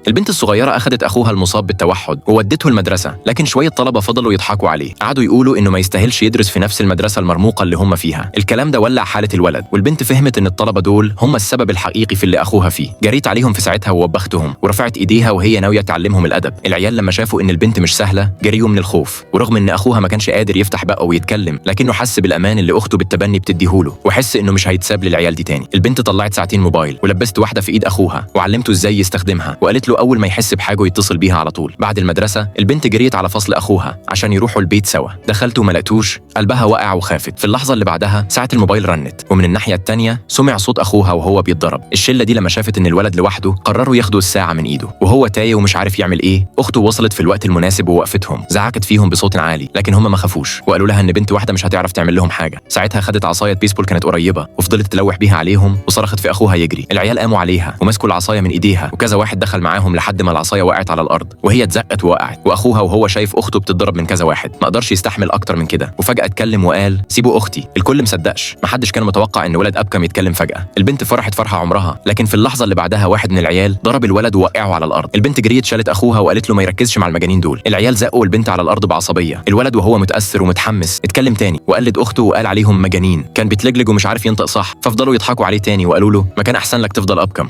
البنت الصغيرة اخذت اخوها المصاب بالتوحد وودته المدرسة، لكن شوية طلبه فضلوا يضحكوا عليه، قعدوا يقولوا انه ما يستاهلش يدرس في نفس المدرسة المرموقه اللي هم فيها. الكلام ده ولع حاله الولد، والبنت فهمت ان الطلبة دول هم السبب الحقيقي في اللي اخوها فيه. جريت عليهم في ساعتها ووبختهم ورفعت ايديها وهي ناوية تعلمهم الادب. العيال لما شافوا ان البنت مش سهلة جريوا من الخوف، ورغم ان اخوها ما كانش قادر يفتح بقه ويتكلم، لكنه حس بالامان اللي اخته بالتبني بتديهوله، وحس انه مش هيتساب للعيال دي تاني. البنت طلعت ساعتين موبايل ولبست واحدة في ايد اخوها وعلمته ازاي يستخدمها، وقالت له اول ما يحس بحاجة يتصل بيها على طول. بعد المدرسة البنت جريت على فصل اخوها عشان يروحوا البيت سوا. دخلت وما لقتوش، قلبها وقع وخافت. في اللحظة اللي بعدها ساعة الموبايل رنت، ومن الناحية التانية سمع صوت اخوها وهو بيتضرب. الشلة دي لما شافت ان الولد لوحده قرروا ياخدوا الساعة من ايده، وهو تايه ومش عارف يعمل ايه. اخته وصلت في الوقت المناسب ووقفتهم، زعقت فيهم بصوت عالي، لكن هم ما خافوش وقالوا لها ان بنت واحدة مش هتعرف تعمل لهم حاجة. ساعتها خدت عصاية بيسبول كانت قريبه وفضلت تلوح بيها عليهم وصرخت في اخوها يجري. العيال قاموا عليها ومسكوا العصاية من ايديها، وكذا واحد دخل معاهم لحد ما العصاية وقعت على الارض وهي اتزقت ووقعت. واخوها وهو شايف اخته بتتضرب من كذا واحد ما قدرش يستحمل اكتر من كده، وفجاة اتكلم وقال سيبوا اختي. الكل مصدقش، محدش كان متوقع ان ولد ابكم يتكلم فجاة. البنت فرحت فرحه عمرها، لكن في اللحظة اللي بعدها واحد من العيال ضرب الولد ووقعه على الارض. البنت جريت شالت اخوها وقالت له ما يركزش مع المجانين دول. العيال زقوا البنت على الارض بعصبيه. الولد وهو متاثر ومتحمس اتكلم تاني وقلد اخته وقال عليهم مجانين. كان بيتلجلج ومش عارف ينطق صح، ففضلوا يضحكوا عليه تاني وقالوا له ما كان احسن لك تفضل ابكم.